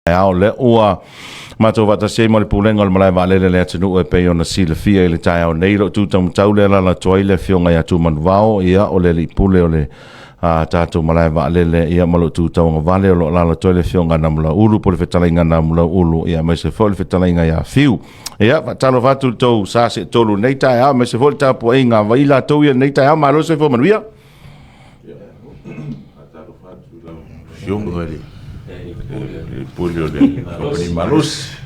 Taeao lea ua matou faatasi ai ma le Pulega o le Malae Vaalele le atunuu e pei ona silafia i le taeao nei lou tu taumatau lea alaala atu ai le afioga ia Tumanuvao, ia o le alii pule o le a tatou malae vaalele, ia ma lou tu tauagavale o lo o alaala atu ai le afioga Namulauulu po o le fetalaiga Namulauulu, ia aemaise foi le fetalaiga ia Fiu. Ia faatalofa atu i le tou sa seetolu i lenei taeao, aemaise foi le tapuaiga a vai latou ia i lenei taeao. Malo le soifua manuia. Afioga i le Pule o le Kamupani Malosi.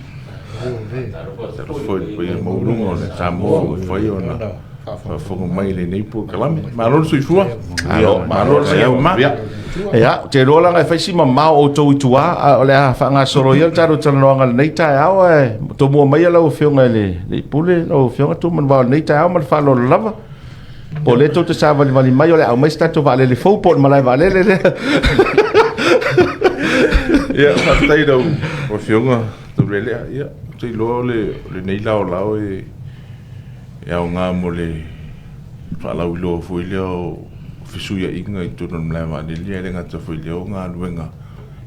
Talofa foi i le paia maualuga o le Samoa ua mafai ona faafofoga mai i lenei polokalame. Malo le soifua. Malo, malo le soifua. Ia, ou te iloa leaga e fai si mamao outou i tua, a o le a faagasolo ia le tatou talanoaga i lenei taeao, ae tomua maia lau Afioga i le Pule, lau Afioga Tumanuvao i lenei taeao ma le faaaloalo lava. Po o lea tou te savalivali mai o le a aumai se tatou vaalele fou po o le malae vaalele lea. Ia, faafetai i lau Afioga Taulelea. Ia, ou te iloa o lenei laolao e aoga mo le faalauiloa foi lea o fesuiaiga i totonu o le malae vaalele, ae le gata foi i lea o galuega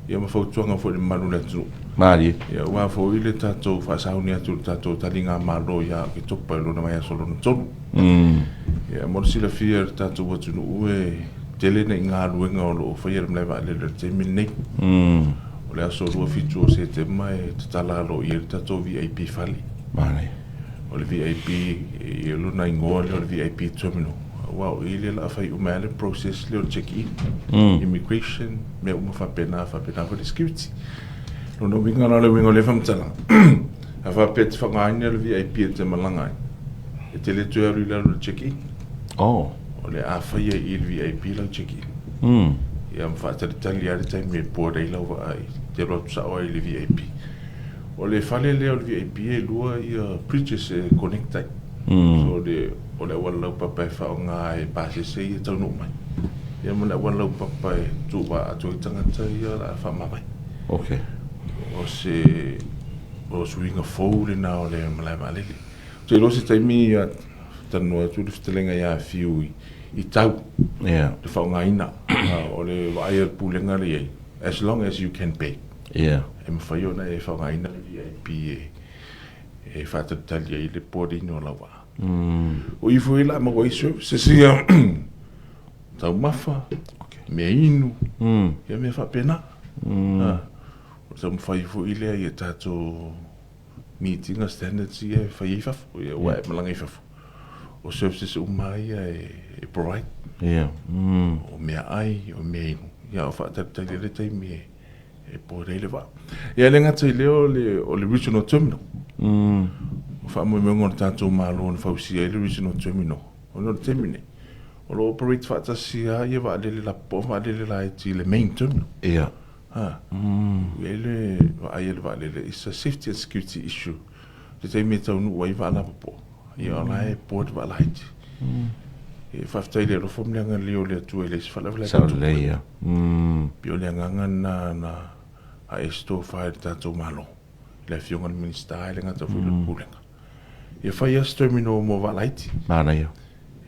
ia ma fautuaga foi i le mamalu o le atunuu. Malie. Ia, aua foi le tatou faasauni atu i le tatou taligamalo ia Oketopa i lona vaiaso lona tolu. Ia, mo le silafia e le tatou atunuu e tele nai galuega o lo o faia e le malae vaalele i le taimi lenei. O le aso 27 o Setema e tatala aloaia ai le tatou VIP fale. Manaia. O le VIP, e i ai lona igoa lea o le VIP Terminal, aua o i lea o le a fai uma ai le process lea o le check-in, immigration, mea uma faapena, faapena foi le security. O lona uiga la o le uiga o lea faamatalaga, a faapea e te faaaogaina le VIP e te malaga ai, e te le toe alu i lalo i le check-in. Oh. O le a faia i le VIP lau check-in. Ia ma faatalitali lava le taimi e board ai lau vaa e te alu atu sao ai i le VIP. O le fale lea o le VIP e lua ia bridges e connect ai. So o le auala laupapa e faaaoga e pasese ia e taunuu mai. Ia ma le auala laupapa e tuuvaa atu ai tagata ia o le a faamavae. Okay. O se o suiga fou lena o le malae vaalele. Ou te iloa se taimi talanoa atu le fetalaiga ia Fiu i tau le faaaogaina. O le vaai a le Pulega lea i ai, as long as you can pay, e mafai ona e faaaogaina le VIP e faatalitali ai le boarding o lau vaa. O i foi la maua ai services ia taumafa, mea inu, ia mea faapena. O le taumafai foi lea ia tatou meeting standards ia e fai ai fafo, ia ua e malaga i fafo, o services uma lava ia e provide. O meaai, o mea inu, ia o faatalitali ai le taimi e board ai le vaa. Ia e le gata i lea o le regional terminal. O faamoemoega o le tatou Malo na fausia ai le regional terminal, ona o le taimi nei, o lo o operate faatasi lava ia vaalele lapopoa ma vaalele laiti i le main terminal. Ha. E i ai le vaai a le vaalele, it's a safety and security issue. Le taimi e taunuu ai vaa lapopoa, ia o la e board vaa laiti. E faafetai i le alofa ma le agalelei o le Atua e leai se faalavelave e tupu. Ia. Pei o le agaga lena na ae se tofa i le tatou Malo, i le Afioga i le Minisita, e le gata foi i le Pulega. Ia fai lava se terminal mo vaa laiti. Manaia.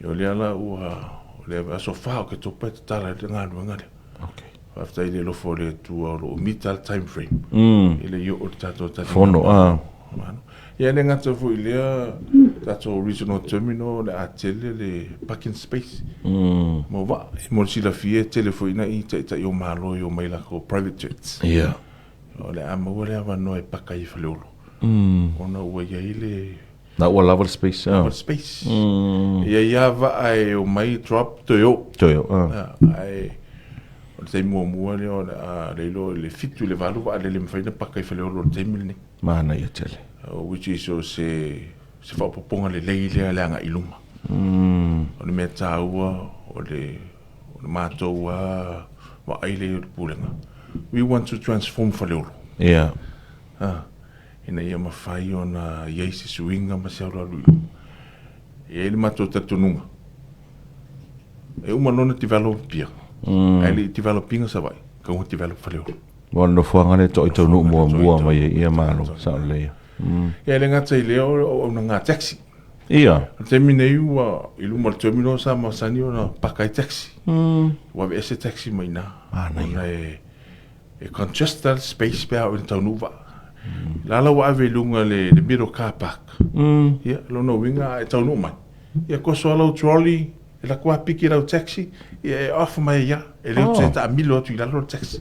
Ia o lea la ua, o le aso 4 o Oketopa e tatala ai le galuega lea. Okay. Faafetai i le alofa o le Atua o lo o mita le time frame. E le i oo le tatou taliga. Fono, a. Ia e le gata foi i lea, tatou regional terminal o le a tele le parking space. Mo vaa. Mo le silafia e tele foi nai taitai o Malo e omai i latou private jets. Ia. O le a maua le avanoa e paka ai i Faleolo. Ona ua i ai le Na ua lava le space. Lava le space. E i ai lava vaa e omai drop toe o. Toe o. Ae o le taimi muamua lea o le a le iloa i le 7 i le 8 vaalele e mafai ona paka i Faleolo i le taimi lenei. Manaia tele. Which is o se faaopoopoga lelei lea le agai i luma. O le mea taua o le matou lava vaai lea i le Pulega, we want to transform Faleolo. Ina ia mafai ona i ai se suiga ma se alualu i luma. E i ai le matou talitonuga, e uma loa ona develop Apia, ae le i develop ina Savaii, tatau ona develop Faleolo. Aua o le nofoaga lea e toai taunuu muamua mai ai, ia malo, sao lelei. Ia e le gata i lea o le auaunaga taxi. Ia. O le taimi nei ua i luma o le terminal sa masani ona paka ai taxi. Ua aveese taxi mai i ina. Manaia. Ona e. E congested le space pe a oo ina taunuu vaa. La la ua ave i luga le le middle car park. Ia, lona uiga a e taunuu mai, ia koso lava lau trolley, e alu atu lava piki lau taxi, ia e off mai ai lava. E le toe taamilo atu i lalo le taxi.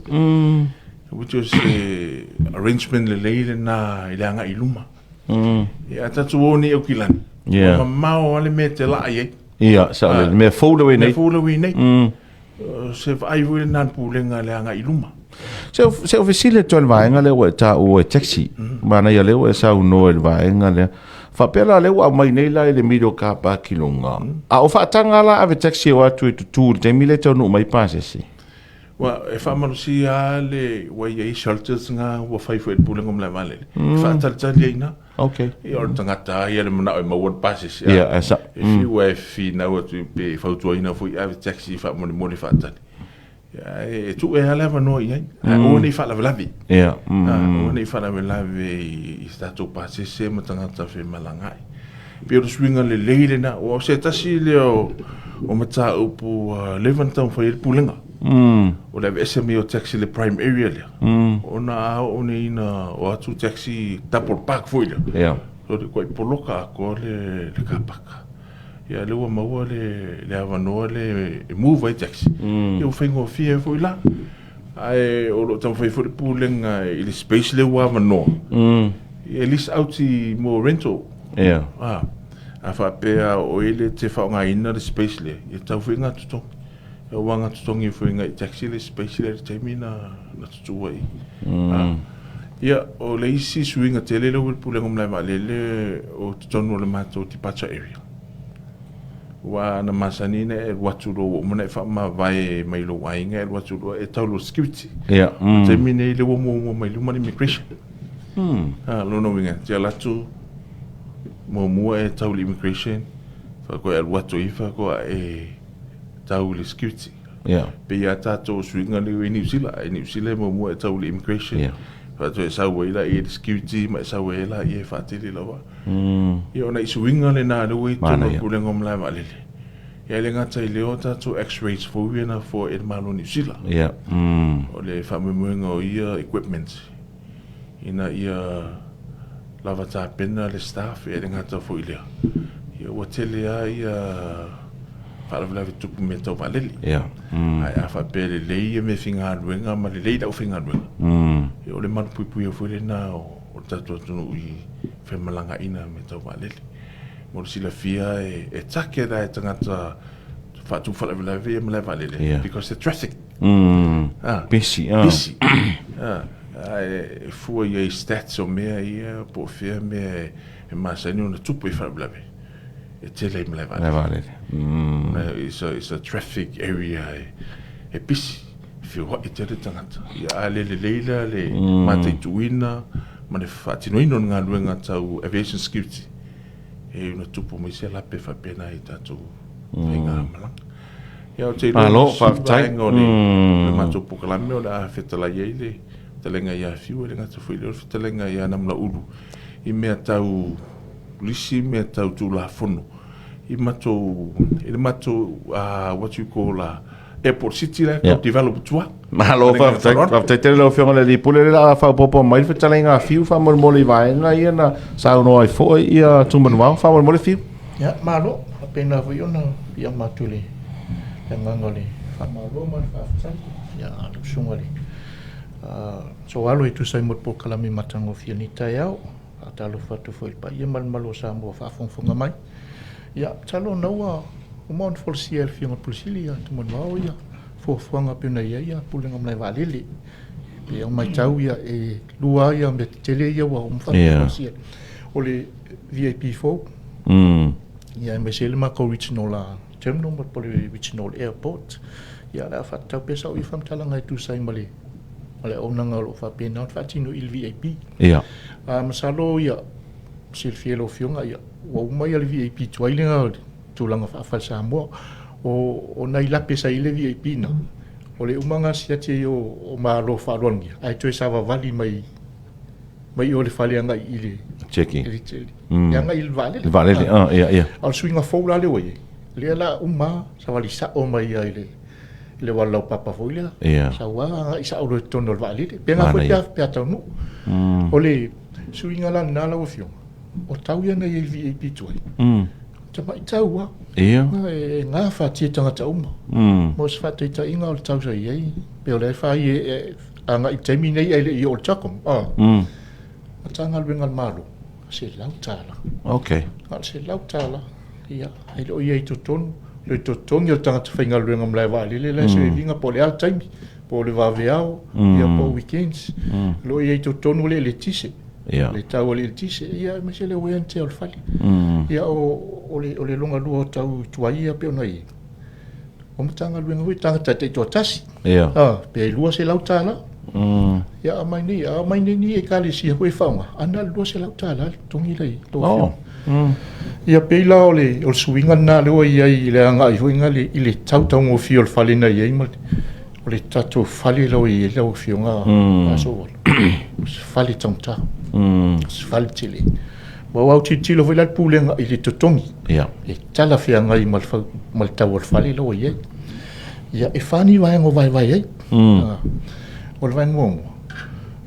Which was se arrangement lelei lena i le agai i luma. Ia, a tatou o nei i Aukilani, ua mamao lava le mea e te laa i ai. Ia, sao lelei. Mea fou lea ua i ai nei. Mea fou lea ua i ai nei. Se vaai foi lena a le Pulega i le agai i luma. Se o fesili atu i le vaega lea ua e taua e taxi. Manaia lea ua e saunoa i le vaega lea. Faapea la lea ua aumai nei la i le middle car park i luga. A o faataga la ave taxi e o atu e tutu i le taimi lea e taunuu mai pasese. Ua e faamalosia lava le ua i ai shelters na ua fai foi e le Pulega o Malae Vaalele e faatalitali ai i ina. Okay. Ia o le tagata lava ia le manao e maua le pasese. Ia, e sao. E fiu lava e finau atu pe fautuaina foi ave taxi faamolemole faatali. Ia, e tuu ea le avanoa i ai. Ae aua ne i faalavelave. Ia. Aua ne i faalavelave i se tatou pasese ma tagata femalagaai. E pei o le suiga lelei lena. Aua o se tasi lea o mataupu ua leva ona taumafai ai le Pulega. O le aveese mai o taxi i le prime area lea. Ona a oo nei ina o atu taxi double park foi lea. So ua poloka atoa le car park. Ia lea ua maua le avanoa lea e move ai taxi. Ia ua faigofie ai foi la. Ae o lo o taumafai foi le Pulega i le space lea ua avanoa, ia lease out i mo rental. A faapea o oe lea e te faaaogaina le space lea, ia tatau foi ona totogi. Aua na totogi foi agai i taxi le space lea i le taimi na tutu ai. Ia, o le isi suiga tele lea ua i le Pulega o Malae Vaalele o totonu o le matou departure area. Aua na masani ona e alu atu loa ua uma ona e faamavae mai lou aiga e alu atu loa e tau loa i le security. O le taimi lenei lea ua muamua mai luma le immigration. O lona uiga, e te alu atu muamua e tau i le immigration, faatoa e alu atu i faatoa e tau i le security. Pei lava tatou suiga lea ua i Niu Sila. I Niu Sila e muamua e tau i le immigration, faatoa e sau ai lea i le security ma e sau ai lea e faatele lava. Ia o nai suiga lena lea ua i totonu o le Pulega o Malae Vaalele. Ia e le gata i lea o tatou x-rays fou ia na foai e le Malo o Niu Sila. O le faamoemoega o ia equipment ina ia lava tapena le staff, e le gata foi i lea, ia ua tele lava ia faalavelave tupu i mea tau vaalele. Ae a faapea e lelei ia meafaigaluega ma lelei le aufaigaluega, ia o le malupuipuia foi lena o le tatou atunuu i femalagaaiga i mea tau vaalele. Mo le silafia e target lava e tagata faatupu faalavelave ia malae vaalele because the traffic. Pisi. Pisi. Ae fua i ai stats o mea ia po o fea mea e masani ona tupu i faalavelave e tele ai malae vaalele. Malae vaalele. It's a traffic area e pisi, e feoai tele tagata. Ia a le lelei la le mataituina ma le faatinoina o le galuega tau aviation security, e ono tupu mai se lape faapena i tatou faigamalaga. Ia ou te iloa Malo, le isi faafetai. vaega o le matou polokalame o le a fetalai ai le fetalaiga ia Fiu, e le gata foi i lea o le fetalaiga ia Namulauulu i mea tau lisi, mea tau Tulafono i matou, i le matou what you call Airport City la e tau develop i tua. Malo, faafetai. Faafetai tele lau Afioga i le Alii Pule. O lea o le a faaopoopo mai le fetalaiga a Fiu faamolemole i vaega ia na saunoa ai foi ia Tumanuvao. Faamolemole Fiu. Ia, malo. Faapena foi ona piiama atu i le agaga o le faamalo ma le faafetai ia lau susuga i le Soalo e tusa ai mo le polokalame matagofie o lenei taeao. Faatalofa atu foi i le paia ma le mamalu o Samoa o faafogafoga mai. Ia, masalo o lena ua uma ona folasia e le Afioga i le Pule Sili ia Tumanuvao ia fuafuaga pei ona i ai ia Pulega Malae Vaalele. Pei ona matau ia e lua lava mea tetele ia ua uma folasia. O le VIP fou, ia aemaise ai le matou regional terminal po o le regional airport. Ia o le a faatatau pea sau faamatalaga e tusa ai ma le auaunaga o lo o faapena ona faatino i le VIP. Ia. Masalo ia silafia e lau Afioga ia ua uma ia le VIP tuai lena o le tulaga faa-Fale Samoa. O nai lape sa i ai le VIP na, o le uma na siati ai o Malo faaaloalogia ae toe savavali mai mai o le fale agai i le checking i le agai i le vaalele. Le vaalele, ah, ia, ia. A o le suiga fou la lea ua i ai, lea la uma savali sao mai ai i le le auala laupapa foi lea. Yeah. Sau lava agai sao loa i totonu o le vaalele. Pena foi pe pe a taunuu. O le suiga la lena lau Afioga, o tau ia na i ai i le VIP tuai. Tamai tau lava. Ia. E gafatia e tagata uma. Mo se faataitaiga o le tau sa i ai, pe o lea e fai e agai i le taimi nei ae le i oo i le TACOM. Matagaluega a le Malo, $100. Okay. Na o le $100. Ia, e le o i ai i totonu le totogi o le tagata faigaluega malae vaalele la e serve ina po o le a le taimi, po o le vaveao, ia po o weekends. O lo o i ai i totonu le eletise, le tau o le eletise, ia aemaise le wear and tear o le fale. Ia o le lona lua o tau tuai ia pei ona i ai, o Matagaluega foi tagata taitoatasi. Pe $200. Ia aumai nei, aumai nei ni ekalesia foi e faaaoga, ae na o le $200 le totogi la i tou afioga. Ia pei la o le suiga lena lea ua i ai i le agai foi lea i le tau taugofie o le fale na i ai ma o le tatou fale la ua i ai lau Afioga Sooalo, o se fale taugata, o se fale tele. Ua autilotilo foi la le Pulega i le totogi e talafeagai ma le tau o le fale la ua i ai. Ia, e fa ni vaega o vaevae ai. O le vaega muamua,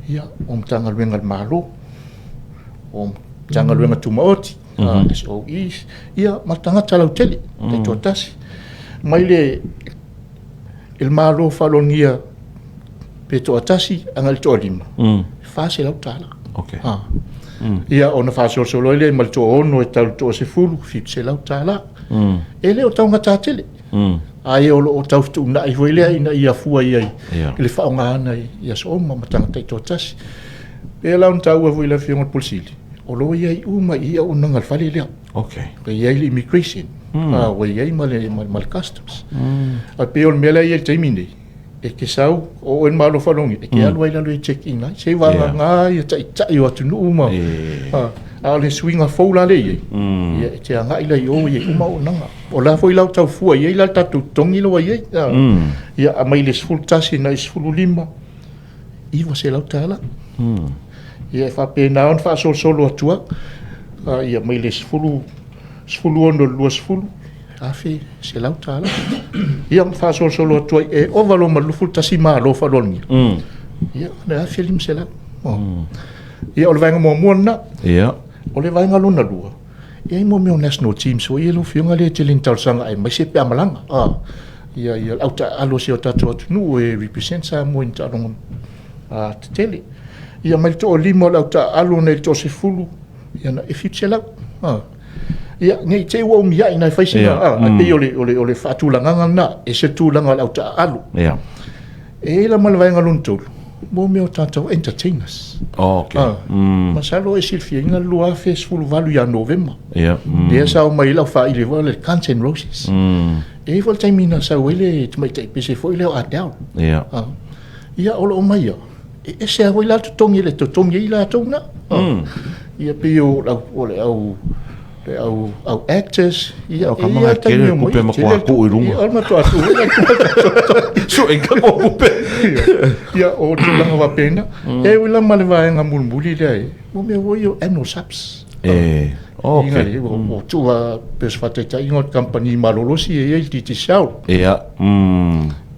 ia, o Matagaluega a le Malo, o Matagaluega Tumaoti, SOEs, ia, ma tagata lautele, taitoatasi. Mai le Malo faalogia pe toatasi agai i le toalima, $400. Okay. Ia, ona faasolosolo ai lea mai le toaono e tau i le toasefulu, $700. E le o taugata tele. Ae o lo o tau fetuunai foi lea ina ia fua i ai i le faaaogaina i aso uma ma tagata taitoatasi. E pei la ona taua foi e le Afioga i le Pule Sili, o lo o i ai uma i i auaunaga a le fale lea. Okay. Ua i ai le immigration, ua i ai ma le customs. Ae pei o le mea lea e i ai i le taimi nei, e te sau, o oe le Malo Faaaloalogia, e te alu ai i lalo e check in ai, seiavagana ia taitai o atunuu ma, a o le suiga fou la lea e i ai, ia e te agai la i o e i ai uma auaunaga. O la foi la ua tau fua i ai la le tatou totogi la ua i ai, ia aumai le 11 agai i le 15, $900. Ia e faapena ona faasolosolo atu lava, ia mai le 10, 16 i le 20, $1,100. Ia ma faasolosolo atu ai, e ova loa ma le 21 malo faaaloalogia, ia na $1,500. Ia o le vaega muamua lena. Ia. O le vaega lona lua, e i ai mea o national teams foi ia lau Afioga lea e tele ina talosaga aemaise pe a malaga. Ia le au taaalo a si o tatou atunuu e represent Samoa i ni taaloga tetele. Ia mai le toalima o le au taaalo nai le toasefulu, ia na e 700. Ia, ne i te i ua umiai nai fai sina, ae pei o le faatulagaga lena, e ese le tulaga o le au taaalo. E i ai la ma le vaega lona tolu, mo mea o tatou entertainers. Oh, okay. Masalo e silafia le 2018 ia Novema. Lea sa omai ai lau faaili foi o le Guns N' Roses. E i ai foi le taimi na sau ai le tamaitai pese foi lea o Adele. Ia, o lo o mai ia, e ese lava foi la totogi le totogi ai latou na. Ia pei o le au le au au actors ia e ia taimi o mai kupe ma tuu i luga. Ia matua tuu i So e ka ko kupe. Ia o tulaga faapena. E ui la ma le vaega mulimuli lea e mo mea foi o annual subs. E okay. O tua pe se faataitaiga o le kamupani malolosi e i ai le Digicel. Ia.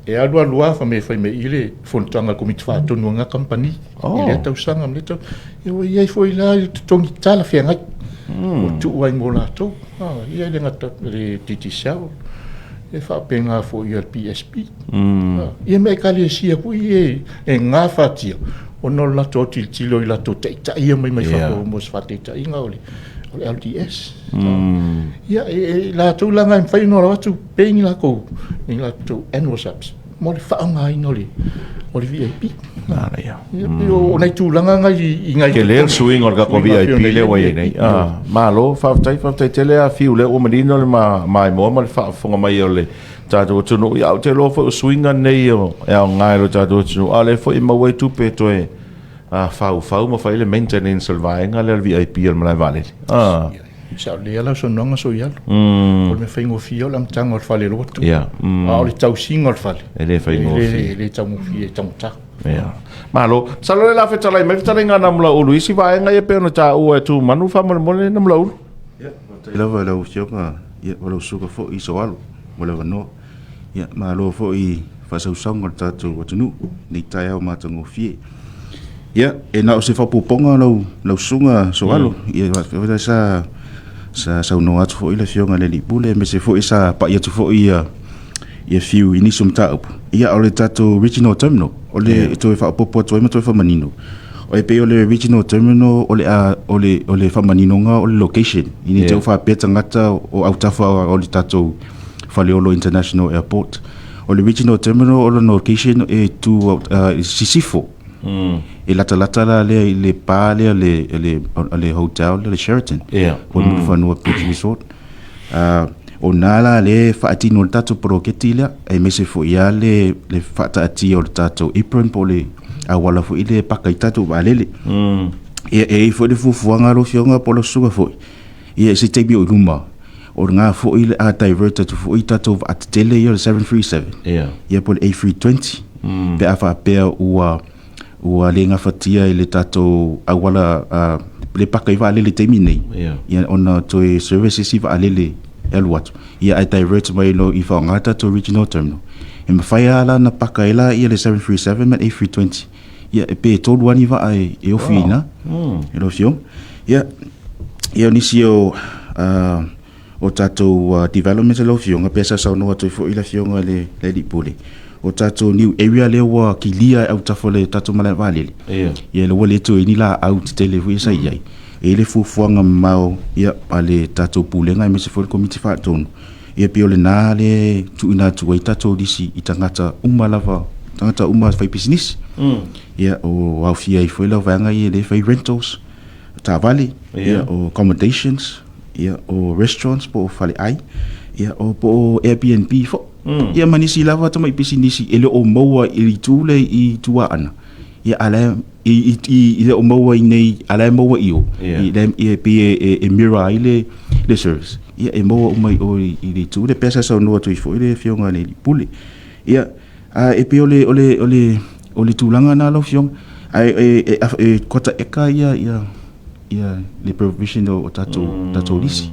E alu alu lava fai mai fai mai i le fonotaga a le Komiti Faatonu a lena kamupani i lea tausaga ma lea tausaga. Ia ua i ai foi la le totogi talafeagai ua tuu ai mo latou. Ia e le gata i le Digicel, e faapena foi i le PSP. Ia ma ekalesia foi ia e gafatia ona o le latou autilotilo i latou taitai ia mai mai fafo mo se faataitaiga o le LDS. Ia, e latou la e mafai ona o atu pay ni latou, ni latou annual subs mo le faaaogaina o le VIP. Manaia. Ia, pei o nai tulaga na i nai Tele le suiga o le tatou VIP lea ua i ai nei. Ah, malo, faafetai, faafetai tele a Fiu lea ua manino le maimoa ma le faafofoga mai o le tatou atunuu. Ia, ou te iloa foi o suiga nei e aoga i lo tatou atunuu, a o lea foi e maua ai tupe e toe faufau ma fai le maintenance o le vaega lea o le VIP o le malae vaalele. Ah. Sao lelei lava lau saunoaga Sooialo. O le mea faigofie o le amataga o le fale lotu. A o le tausiga o le fale. E le faigofie. E le taugofie, e taugata. Ia. Malo. Masalo le la fetalai mai fetalaiga a Namulauulu i isi vaega ia pei ona taua e Tumanu faamolemole Namulauulu. Ia, faafetai lava i lau Afioga, ia, o lau susuga foi Sooalo mo le avanoa. Ia, malo foi i. faasausauga o le tatou atunuu i lenei taeao matagofie. Ia, e na o se faaopoopoga lau, lau susuga Soalo, ia faafetai sa sa saunoa atu foi le Afioga i le Alii Pule, aemaise foi sa pai atu foi ia ia fiu i nisi o mataupu. Ia, o le tatou Regional Terminal, o le yeah. toe faaopoopo atu ai ma toe faamanino. O e pei o le Regional Terminal o le a o le o le faamaninoga o le location. Ina yeah. te faapea tagata o autafa o le tatou Faleolo International Airport. O le Regional Terminal o lona location e tu i Sisifo. E latalata la lea i le pa lea le, le, le hotel lea le Sheraton. Yeah. Po o le Mulifanua Beach Resort. O na la le faatino le tatou poloketi lea, aemaise foi lava le, le faataatia o le tatou apron po o le auala foi lea e paka ai tatou vaalele. Ia, e i ai foi le fuafuaga lau Afioga po o lau susuga foi, ia i se taimi o i luma, o lena foi le a divert atu foi tatou vaa tetele ia o le 737 yeah. Ia po o le A320 pe a faapea ua ua le gafatia i le tatou auala le paka i vaalele i le taimi nei yeah. Ia ona toe service isi vaalele e alu atu ia ae divert mai loa i faaaoga tatou regional terminal e mafai lava la ona paka ai la ia le 737 ma le A320 ia e pe tolu lava ni vaa e, e ofi i ina e lau Afioga. Ia, ia o nisi o o tatou development lau Afioga pei sa saunoa atu ai foi le Afioga i le Alii Pule, o tatou new area lea ua kilia e autafa o le tatou malae vaalele. Ia. Ia lea ua le toe i ai ni laau tetele foi ia sa i ai. E i ai le fuafuaga mamao ia a le tatou Pulega aemaise foi le Komiti Faatonu, ia pei o lena lea e tuuina atu ai tatou lisi i tagata uma lava, tagata uma faipisinisi. Ia o aofia ai foi la vaega ia lea e fai rentals, taavale, ia o accommodations, ia o restaurants po o faleai, ia o po o Airbnb foi. Ia ma nisi lava tamai pisinisi e le o maua i le itu lea i tua ana. Ia a la e i le o maua i nei, a la e maua i o, i le e pei e e mirror ai le le service. Ia e maua uma i o i le itu lea, pei sa saunoa atu ai foi le Afioga i le Alii Pule. Ia, a e pei o le o le o le o le tulaga lena lau Afioga, ae e e quarter acre ia ia ia le provision o tatou tatou lisi.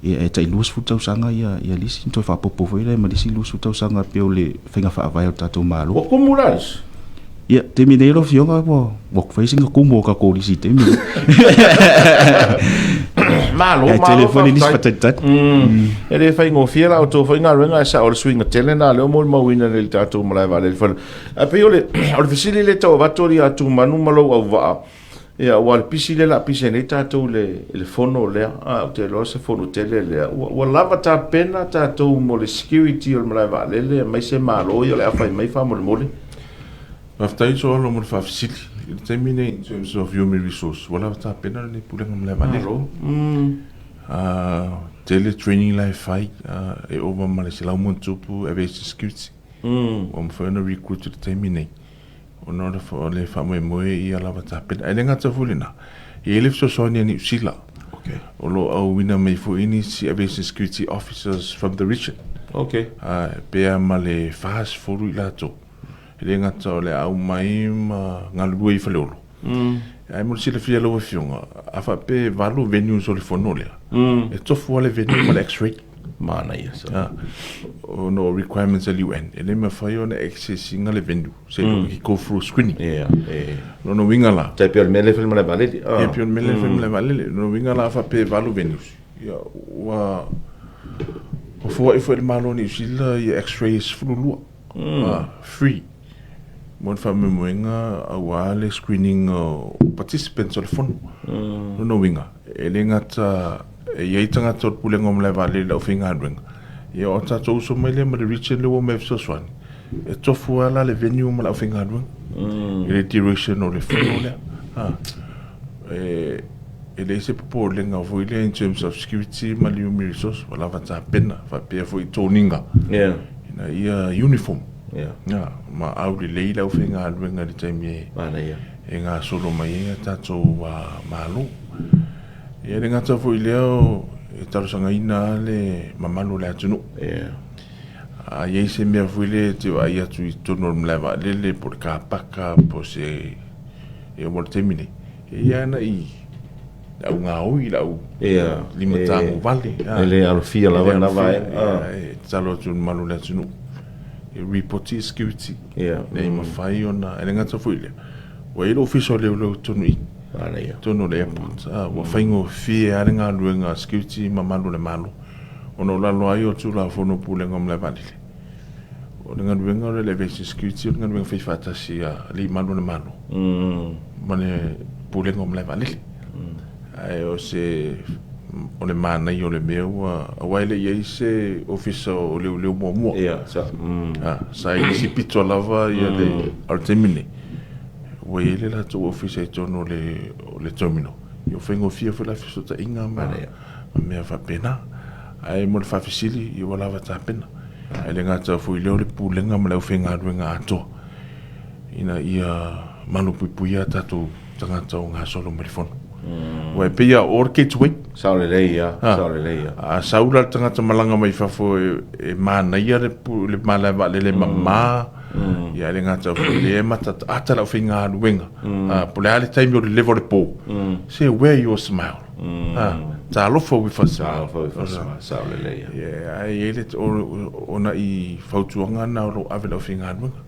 Ia e tai 20 tausaga ia ia lisi, toe faaopoopo foi lea ma le isi 20 tausaga pei o le faiga faavae o le tatou Malo. Ua tumu la lisi? Ia, taimi nei lau Afioga ua ua fai sina tumu o tatou lisi i taimi nei. Malo, Ae malo, tele foi le lisi faafetai. faatalitali. E le faigofie la outou foi galuega ae sao o le suiga tele lena lea ua molimauina nei i le tatou malae vaalele i Faleolo. Ae pei o le, o le fesili lea e tau avatu ia Tumanu ma lou auvaa, ia aua o le pisi lea o le a pisi ai nei tatou i le, i le fono lea, a, ou te iloa o se fono tele lea, ua, ua lava tapena tatou mo le security o le malae vaalele aemaise Malo ia o le a fai mai faamolemole. Faafetai Soalo mo le faafesili. I le taimi nei in terms of human resource, ua lava tapena lenei Pulega Malae Vaalele. Malo. Tele training la e fai, e ova ma le 100+ aviation security. Ua mafai ona recruit i le taimi nei. Ona o le faamoemoe ia lava tapena. Ae le gata foi lena, e i ai le fesoasoani a Niu Sila. Okay. O lo o auina mai foi nisi aviation security officers from the region. Okay. Pe a ma le 40 i latou. E le gata o le a aumai ma galulue i Faleolo. Ae mo le silafia e lau Afioga, a faapea e 8 venues o le fono lea, e tofu lava le venue ma le x-ray. Manaia sa. Ona o requirements a le UN, e le mafai ona access ina le venue, seiloga ki go through screening. Ia, e. Lona uiga la. Tai pei o le mea lea e fai i le malae vaalele. Ia, pei o le mea lea e fai i le malae vaalele. Lona uiga la a faapea e 8 venues, ia, ua foai foi e le Malo o Niu Sila ia x-ray e 12. Free mo le faamoemoega aua le screening o participants o le fono. Lona uiga, e le gata e i ai tagata o le Pulega o Malae Vaalele i le aufaigaluega, ia o tatou uso mai lea ma le region lea ua omai e fesoasoani, e tofu lava la le venue ma le aufaigaluega i le duration o le fono lea. E leai se popolega foi lea in terms of security ma le human resource, ua lava tapena faapea foi i toniga ina ia uniform. Yeah. Ma aulelei le aufaigaluega i le taimi e gasolo mai ai a tatou Malo. Ia e le gata foi i lea e talosagaina lava le mamalu o le atunuu. A i ai se mea foi lea e te vaai atu i totonu o le malae vaalele po o le car paka po o se e oo mai i le taimi nei, e i ai lava nai au gaoi, le au limatago vale. E le alofia lava lena vaega. E tatalo atu i le mamalu o le atunuu. E ripoti i security. Ina ia mafai ona, e le gata foi i lea, ua i ai le ofisa o leoleo i totonu i i, totonu o le airport. Ua faigofie lava le galuega a security ma malu o le Malo, ona o lalo ai o Tulafono o Pulega o Malae Vaalele. O le galuega o le Aviation Security o le galuega faifaatasi a alii malu o le Malo ma le Pulega o Malae Vaalele. Ae o se o le manaia o le mea ua aua e le i ai se ofisa o leoleo muamua. Ia, sa. Sa i isi pito lava ia le a o le taimi lenei ua i ai le latou ofisa i totonu o le o le terminal. Ia ua faigofie foi la fesootaiga ma mea faapena. Ae mo le faafesili, ia ua lava tapena. Ae le gata foi i lea o le Pulega ma le aufaigaluega atoa ina ia malupuipuia a tatou tagata o gasolo mai le fono. Aua e pei lava o le gateway. Sao lelei ia, sao lelei ia. A sau la le tagata malaga mai fafo e manaia le le malae vaalele mama, ia e le gata foi i lea e matataata le aufaigaluega. Po o le a le taimi o le leva o le po, se wear your smile. Talofa with a smile. Talofa with a smile, sao lelei ia. Ia, ae i ai le, o nai fautuaga na o lo o ave i le aufaigaluega.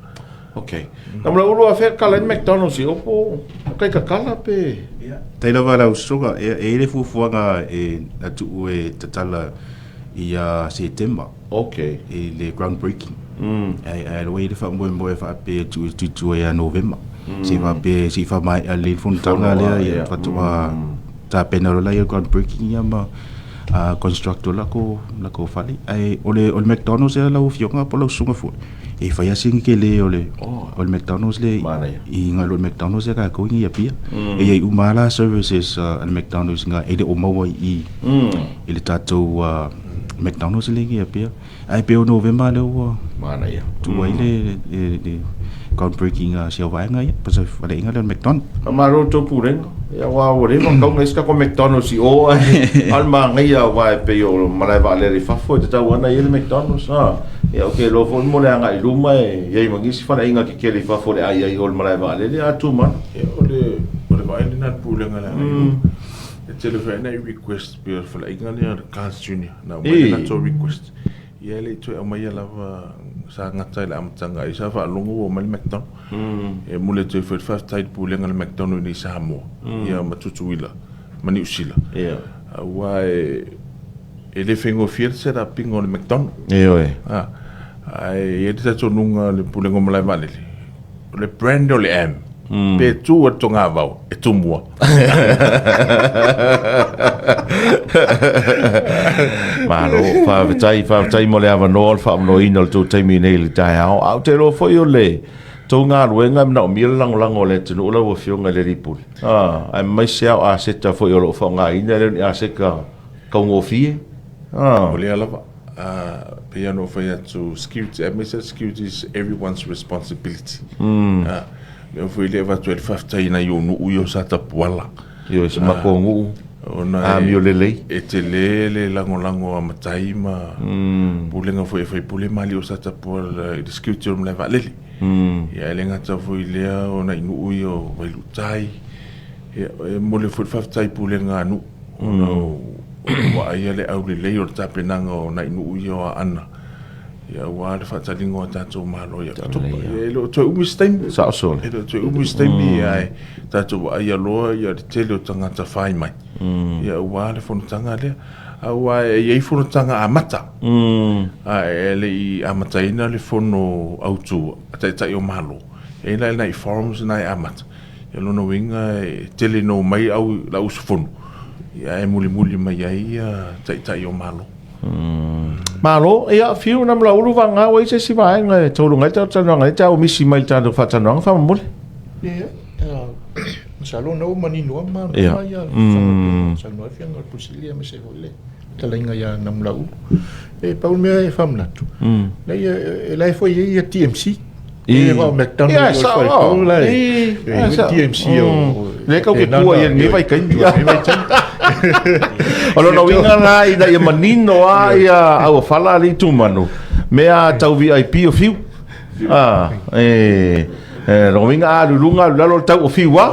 Ok. Na mea ulu a fea kala ni McDonald's i opo kai kakala pe. Ia. Tai lava lau susuga, e i ai le fuafuaga e na tuu e tatala ia Setema. Ok. I le ground breaking. Ae ae ua i ai le faamoemoe faapea e tuu e tuitua ia Novema. Se i faapea se i faamaea lelei le fonotaga lea ia faatoa tapena loa lea ground breaking ia ma construct loa lako lako fale. Ae o le o le McDonald's ea lau afioga po o lau susuga foi, e fai lava sina tele o le o le McDonald's lea i i nai lo le McDonald's ia tatou i Apia. E i ai uma lava la services a le McDonald's na e le o maua i i i le tatou McDonald's lea i Apia. Ae pei o Novema lea ua tuu ai le le ground breaking a si au vaega ia, pasal faleaiga lea o le McDonald's. Faamalo i le tou pulega. Ia aua ua leva ona tatau ona i ai se tatou McDonald's i o ae a o le manaia aua e pei o malae vaalele i fafo e tatau lava ona i ai le McDonald's a. Ia ou te iloa foi mo le agai i luma e i ai ma nisi faleaiga tetele i fafo o le ai ai i o i le malae vaalele a tumau. Ia o le o le vaai lena a le pulega i le agai i luma. E tele foi lava nai request pei o le faleaiga lea o le Carl's Junior na aumai le latou request. Ia e le i toe aumaia lava, sa gata i le amataga ai sa faalogo ua omai le McDonald. E momoli atu ai foi le faafetai i le Pulega a le McDonald i inei i Samoa, ia ma Tutuila ma Niu Sila. Aua e le faigofie le set up ina o le McDonald. Ioe. Ae i ai le talitonuga a le Pulega o Malae Vaalele, O le brand o le M. Pe tu a le togavao, e tumua. Malo, faafetai, faafetai mo le avanoa o le faamanoina o le tou taimi nei i le taeao. Ae ou te iloa foi o le tou galuega e manaomia le lagolago a le atunuu lau Afioga i le Alii Pule. Ah, aemaise lava o aseta foi o lo o faaaogaina, e le o ni aseta taugofie. Ah. O lea lava. A, pei ona ou fai atu, security, aemaise security is everyone's responsibility. A, lea foi lea e avatu ai le faafetai i nai ou nuu ia o Satapuala. Ioe, si matou nuu, Ona e, amio lelei. e tele le lagolago a matai ma pulega foi a faipule ma alii o Satapuala i le security o le malae vaalele. Ia e le gata foi i lea o nai nuu ia o Vailuutai. Ia, e momoli foi le faafetai i pulega a nuu. Ona ua vaaia le aulelei o le tapenaga o nai nuu ia o Aana, ia aua le faataliga o a tatou Malo ia Oketopa. Ia e le o toe umi se taimi. Sao sole. E le o toe umi se taimi, ae tatou vaaia loa ia le tele o tagata fai mai, ia aua le fonotaga lea. Aua e i ai fonotaga amata, ae e le i amataina le fono autu a Taitai o Malo. E i ai la nai forums na e amata. Ia lona uiga e tele ina omai au lau usufono ia ae mulimuli mai ai ia taitai o Malo. Malo, ia fiu na mla ulu vanga ua i se isi vaega e tauluga ai le tatou talanoaga nei, tau misi mai le tatou faatalanoaga faamolemole. Ia, masalo na ua manino lava ma ia saunoa ai le Afioga i le Pule Sili aemaise foi le fetalaiga ia Namulauulu. E pau le mea e faamanatu, leai e la e foi i ai ia TMC. E vao McDonald's o le faipau la e TMC o Le kau ke tua ia nei vai kaimi. O lona uiga la ina ia manino a ia auofala a le itumanu mea tau VIP o fiu. Ah, e E, lona uiga a alu i luga alu i lalo le tau o fiu a.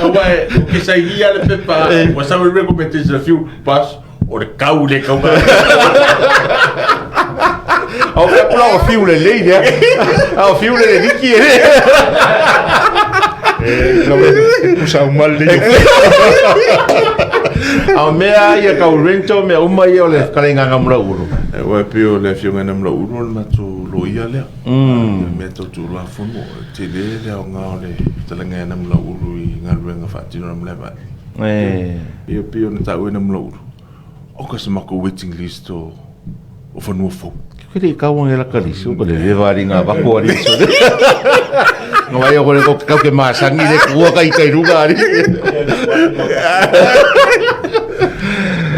Aua e, o ke sainia le pepa, ua sau le recommendation a fiu, pas, o le kau le kau. Au ka kula o fiu le lei lea. A o fiu le liki e. E, lau e pusa uma le lei. A o mea ia kau rento mea uma ia o le kalaigaga Mulaulu. E ua pei o le afioga ina Mulaulu o le matou loia lea. Mea tau Tulafono, e tele le aoga o le fetalaiga ia Namulauulu i galuega faatino a le malaevaalele. Ia pei ona taua e Namulauulu, oka se matou waiting list o o fanua fou. Ke le kau nge la kalisi o le leva ali nga vako ali so. Nga vai o le ko kau ke masangi le kua kai kai ruga ali.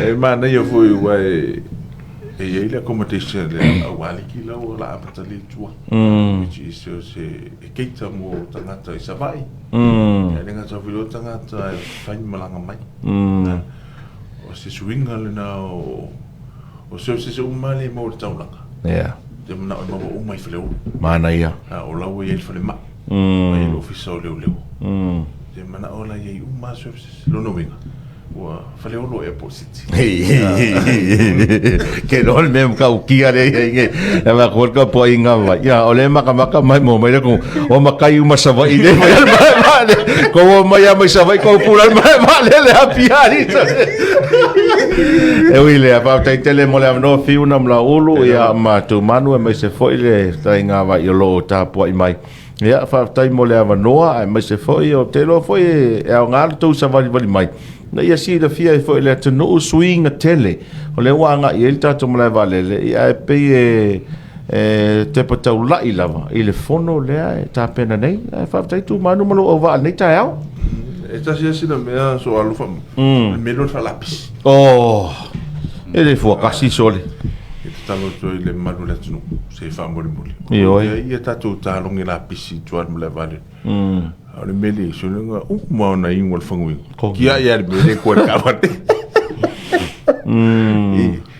E manaia foi ua e E i ai le accommodation le au aliki la ua la amata le tua. Which is o se e keita mo tagata i Savaii. E le gata foi o tagata e fai malaga mai. O se suiga lena o o services uma le mo le taulaga. Yeah. Te manao e maua uma i Faleolo. Manaia. A o la ua i ai le falemai. Ma i ai le ofisa o leoleo. Te manao la i ai uma services. Lona uiga, ua Faleolo Airport City. Ke loa le mea matautia lea i ai nei. E ma ko ka po inga mai. Ya o le makamaka mai mo mai le ko o makai uma Savaii le mai le mai ma le. Ko o mai a mai Savaii ko pula mai ma le le happy ari. E ui lea, faafetai tele mo le avanoa fiu na Mulaulu ia ma Tumanu aemaise foi le fetalaiga vai o lo o tapuai mai. Ia, faafetai mo le avanoa, aemaise foi o te iloa foi e aoga le tou savalivali mai, ina ia silafia ai foi e le atunuu suiga tele o lea ua agai i ai le tatou malae vaalele, ia ae pei e e tepa taulai lava i le fono lea e tapena nei. Ae faafetai Tumanu ma lou auvaa i lenei taeao. E tasi lava sina mea so alofa mai, o le mea lea o le faalapisi. Oh, e le fuakasi sole. E tatalo atu ai i le mamalu o le atunuu, se faamolemole. Ioe. E i ai a tatou talogi lapisi i tua i le malae vaalele. A o le mea lea i solo, uma ona iu o le faguina. Tiai lava le mea lea koa i le taavale.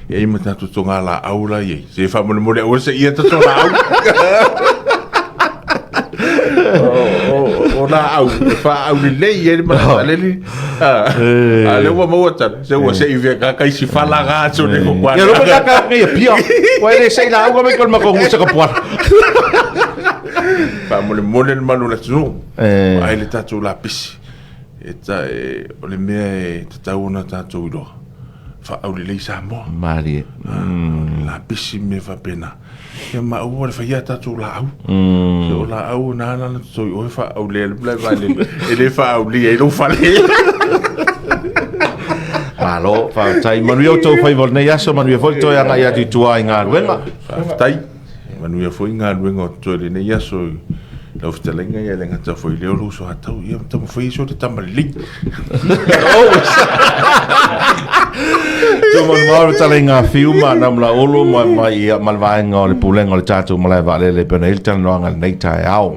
E i ai ma tatou togalaau la i ai. Se faamolemole aua se ia tatou laau. O laau, e faaau lelei ai le malae vaalele. A lea ua maua tala, se ua sei vea ka kai si fala ga so le ko kwa. Ia loma ka ka ngai pia. Wa le sei la uga mai ko ma ko ngusa ka puala. Faamolemole le malu o le atunuu. Ai le tatou lapisi. E ta e o le mea e tatau ona tatou iloa. Faaulelei Samoa. Malie. Lapisi mea faapena. Ia ma aua le faia tatou laau. Se o laau na ala na totogi oe faaaulea le malae vaalele. E le faaaulia ai lou fale. Malo, faafetai. Manuia outou faiva o lenei aso, manuia foi le toe agai atu i tua i galuega. Faafetai. Manuia foi galuega o totoe i lenei aso i lau fetalaiga ia le gata foi lea o lou soatau. Ia taumafai so te tama lelei. Tūmanumao le tala i ngā whiu ma Namla Olo ma, ma, ia, ma le vaega o le pulega o le tatou malae vaalele e pei ona i ai le talanoaga i lenei taeao.